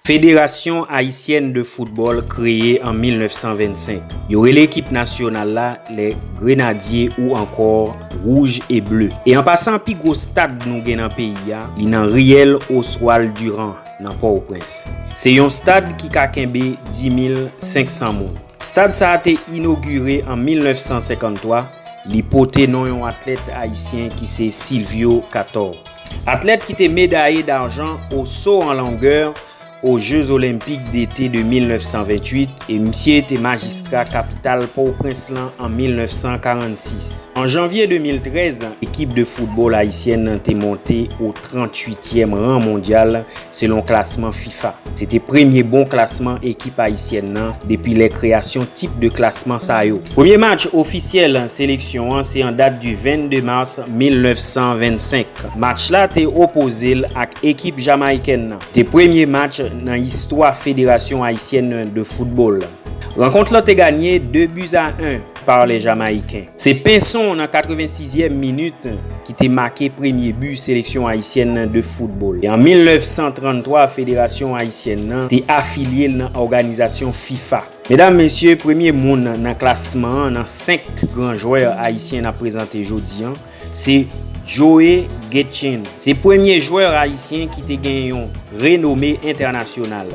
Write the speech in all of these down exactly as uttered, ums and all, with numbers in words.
Fédération Haïtienne de Football kreye an mil nèf san vennsenk. Yo rele ekip nasyonal la les Grenadiers ou ankò Rouge et Bleu. E an pasan, pi gwo stad nou gen nan peyi a, li nan Riyèl Oswald Durand, nan Pòtoprens. Se yon stad ki ka kenbe dis mil senk san moun. Stad sa a te inogire an mil nèf san senkanntwa, li pote non yon atlèt ayisyen ki se Silvio Cator. Atlèt ki te medaye dajan o so an longè o Jeux Olympiques d'été de mil nèf san venntuit e misye te majistra kapital Pòtoprens lan an mil nèf san karannsis. An janvye de mil trèz, ekip de foutbòl ayisyèn nan te monte o tranntuityèm ran mondyal selon klasman fifa. Se te premye bon klasman ekip ayisyèn nan depi lè kreyasyon tit de klasman sa yo. Premye match ofisyèl seleksyon an se an dat di vennde mas mil nèf san vennsenk. Match la te opoze l ak ekip jamaykèn nan. Te premye match nan istwa Federasyon Ayisyèn de Foutbòl. Rankont lan te ganye de buts à un par les Jamaïcains. Se Pinson nan katrevensizyèm minit ki te make premye bi seleksyon ayisyèn nan de foutbòl. E an mil nèf san tranntwa, Federasyon Ayisyèn nan te afilye l nan òganizasyon fifa. Medam, mesye, premye moun nan klasman an, nan senk gran jwè ayisyen n ap prezante jodi an, se Joe Guetjen. Se premye jwè ayisyen ki te gen yon renome entènasyonal.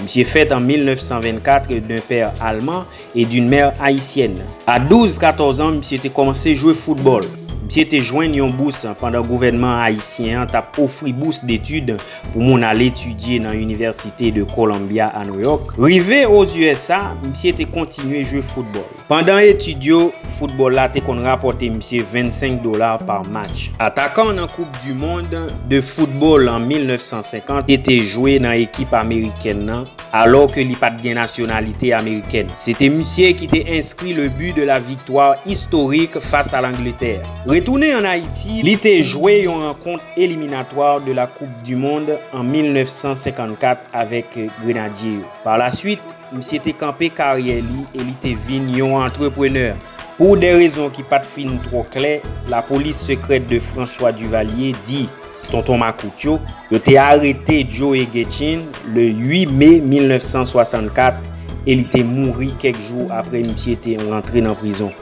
Misye fèt an mil nèf san vennkat d'un père allemand et d'une mère haïtienne. A douz, katòz an, misye te kòmanse jwe foutbòl. Misye te jwenn yon bous pandan gouvènman ayisyen an t ap ofri bous detid pou moun al etidye nan Inivèsite de Columbia a New York. Rive Oz U S A, misye te kontinye jwe foutbòl. Pandan etid yo, foutbòl la te konn rapòte misye vennsenk dola pa match. Atakan nan Koup di Mond de foutbòl an mil nèf san senkant, te te jwe nan ekip amerikèn nan, alò ke li pa t gen nasyonalite amerikèn. Se te misye ki te enskri le but de la victoire historique face à l'Angleterre. Retounen ann Ayiti, li te jwe yon rankont eliminatwa de la Coupe du Monde an mil nèf san senkannkat avèk Grenadye yo. Par la suite, misye te kanpe karyè li e li te vin yon antreprenè. Pou de rezon ki pa t fin twò klè, lapolis sekrèt de François Duvalier di Tonton Makout yo, yo te arete Joe Guetjen le uit me mil nèf san swasannkat e li te mouri kèk jou apre misye te rantre nan prizon.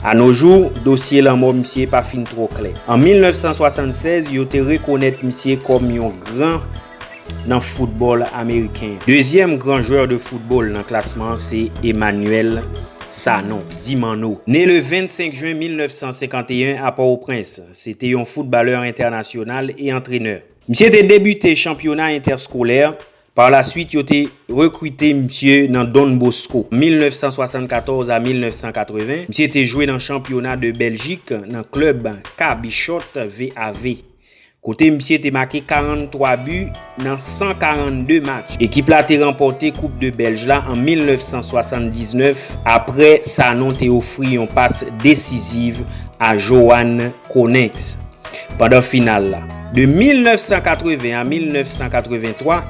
A no jou, dosye lanmò misye pa fin twò klè. An mil nèf san swasannsèz, yo te rekonèt misye kòm yon gran nan foutbòl ameriken. Dezyèm gran jwè de foutbòl nan klasman an se Emmanuel Sanon, di Manno. Ne le vennsenk jen mil nèf san senkanteyen a Pòtoprens, se te yon foutbalè entènasyonal e antrenè. Misye te debite chanpyona entèskolè. Par la suite, yo te rekrite misye nan Don Bosco. Mil nèf san swasannkatòz a mil nèf san katreven, misye te jwe nan chanpyona de Bèljik nan klèb K Bichot V A V. Kote misye te make karanntwa bi nan san karannde match. Ekip la te ranpòte Koup de Bèlj la an mil nèf san swasanndiznèf, apre Sanon te ofri yon pas desiziv a Johan Cronijns pandan final la. De mil nèf san katreven a mil nèf san katreven twa,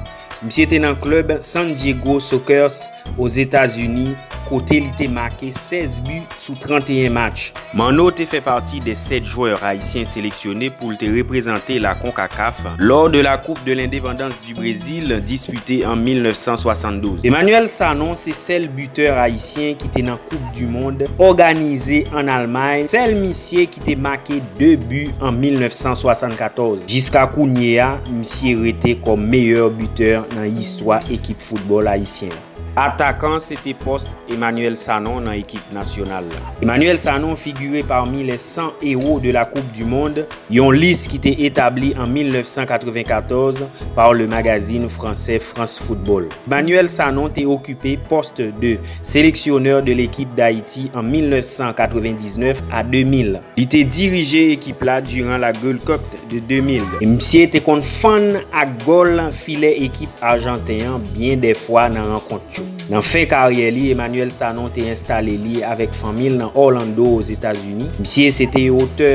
misye te nan klèb San Diego Sockers Ozetazini, kote li te make sèz bi sou tranteyen match. Manno te fè pati de sèt jwè ayisyen seleksyone pou l te reprezante la CONCACAF lors de la Coupe de l'Indépendance du Brésil dispitée en mil nèf san swasanndouz. Emmanuel Sanon se sèl bitè ayisyen ki te nan Koup di Mond òganize ann Almay, sèl misye ki te make de bi an mil nèf san swasannkatòz. Jiska kounye a, misye rete kòm meyè bitè nan istwa ekip foutbòl ayisyen. Atakan, se te pòs Emmanuel Sanon nan ekip nasyonal la. Emmanuel Sanon figure parmi les cent héros de la Coupe du Monde, yon lis ki te etabli an mil nèf san katreven katòz par le magazine français France Football. Emmanuel Sanon te okipe pòs de sélectionneur de l'équipe d'Haïti an mil nèf san katreven diznèf a de mil. Li te dirije ekip la diran la Gold Cup de de mil. E misye te konn fann ak gòl filè ekip ajanten an byen dè fwa nan rankont yo. Nan fen karyè li, Emmanuel Sanon te enstale li avèk fanmi l nan Orlando, Ozetazini. Misye se te otè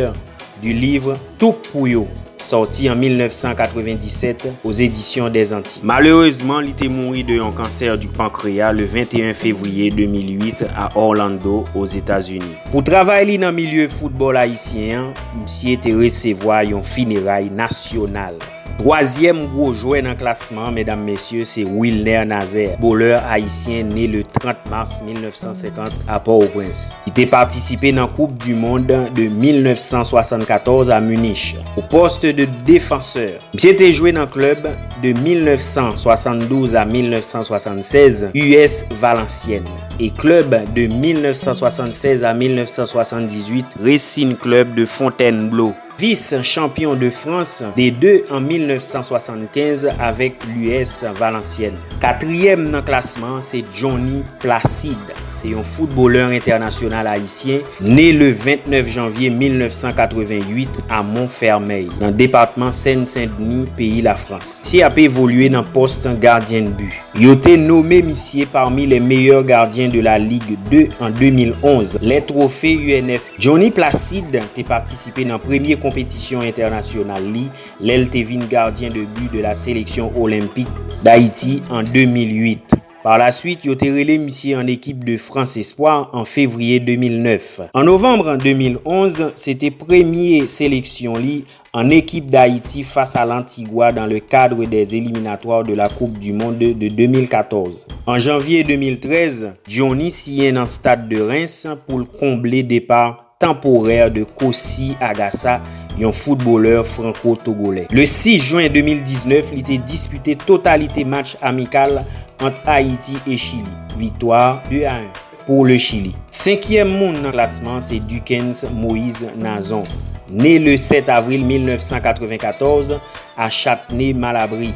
du livre Tout pou yo, sòti an mil nèf san katreven disèt aux Éditions des Antilles. Malerezman, li te mouri de yon kansè du pankreya le venteyen fevriye de mil uit a Orlando, Ozetazini. Pou travay li nan milye foutbòl ayisyen an, misye te resevwa yon fineray nasyonal. Twazyèm gwo jwè nan klasman an, medam, mesye, se Wilner Nazaire, footballeur ayisyen ne le trant mas mil nèf san senkant a Pòtoprens. Li te patisipe nan Koup di Mond de mil nèf san swasannkatòz a Munich, o pòs de defansè. Misye te jwe nan klèb de mil nèf san swasanndouz a mil nèf san swasannsèz, U S Valenciennes, e klèb de mil nèf san swasannsèz a mil nèf san swasanndizuit, Racing Club de Fontainebleau. Vis chanpyon de Frans de de an mil nèf san swasannkenz avèk l'U S Valenciennes. Katriyèm nan klasman an se Johnny Placide. Se yon foutbolè entènasyonal ayisyen, ne le vennèf janvye mil nèf san katrevennuit a Montfermeil, nan depatman Sèn Sendni, peyi Lafrans. Misye ap evolye nan pòs gadyen de bi. Yo te nome misye parmi les meilleurs gardiens de la Ligue de an de mil onz. Lè twofe U N F, Johnny Placide te patisipe nan premye konpetisyon entènasyonal li lè l te vin gadyen de bi de la sélection olympique d'Haïti an de mil uit. Par la suite, yo te rele misye an ekip de Frans Espwa an fevriye de mil nèf. An novanm de mil onz, se te premye seleksyon li an ekip Dayiti fas a l'Antigua dans le cadre des éliminatoires de la Coupe du Monde de de mil katòz. An janvye de mil trèz, Johnny siyen nan Stade de Reims pou l konble depa tanporè de Cossy Agassa, yon foutbolè franko-togolè. Le sis jen de mil diznèf, li te dispite totalite match amikal ant Ayiti e Chili. Viktwa de a en pou le Chili. Senkyèm moun nan klasman an se Duckens Moïse Nazon, ne le sèt avril mil nèf san katrevenkatòz a Châtenay-Malabry,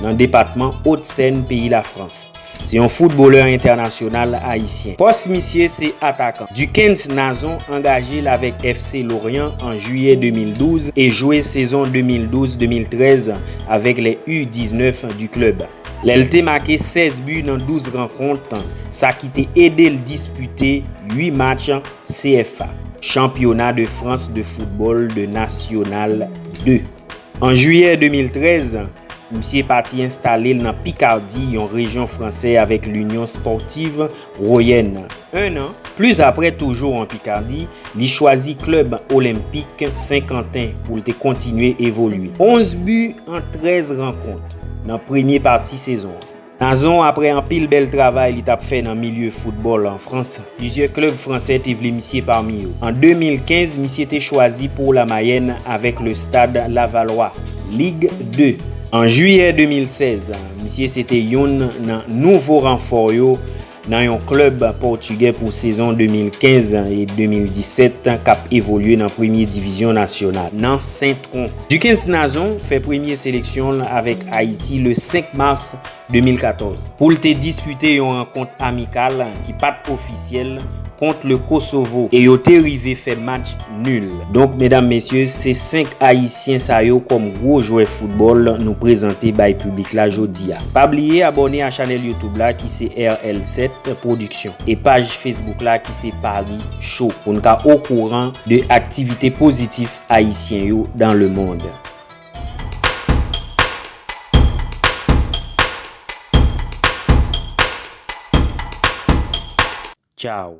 nan depatman Haute-Seine, peyi Lafrans. Se yon foutbolè entènasyonal ayisyen. Pòs misye se atakan. Duckens Nazon angaje l avèk F C Lorient an jiyè de mil douz e jwe sezon de mil douz de mil trèz avèk les U diznèf du club. Lè l te make sèz bi nan douz rankont, sa ki te ede l dispite uit match C F A, Championnat de France de football de National de. An jiyè de mil trèz, misye pati enstale l nan Pikadi, yon rejyon fransè, avèk l'Union Sportive Royenne. En an plis, aprè, toujou an Pikadi, li chwazi klèb Olympique Saint-Quentin pou l te kontinye evolye. Onz bi an trèz rankont nan premye pati sezon an. Nazon, aprè anpil bèl travay li t ap fè nan milye foutbòl an Frans, plizyè klèb fransè te vle misye pami yo. An de mil kenz, misye te chwazi pou Lamayèn avèk le Stade Lavallois, Ligue de. An jiyè de mil sèz, misye se te youn nan nouvo ranfò yo nan yon klèb pòtigè pou sezon de mil kenz e de mil disèt k ap evolye nan premye divizyon nasyonal, nan Sentwon. Duckens Nazon fè premye seleksyon l avèk Ayiti le senk mas de mil katòz pou l te dispite yon rankont amikal ki pa t ofisyèl kont le Kosovo, e yo te rive fè match nil. Donk, medam, mesye, se senk Ayisyen sa yo kòm gwo jwè foutbòl nou prezante bay piblik la jodi a. Pa bliye abòne a chanèl YouTube la ki se R L sèt Production e paj Facebook la ki se Paris Show pou n ka okouran de aktivite pozitif ayisyen yo dans le monde. Tchao.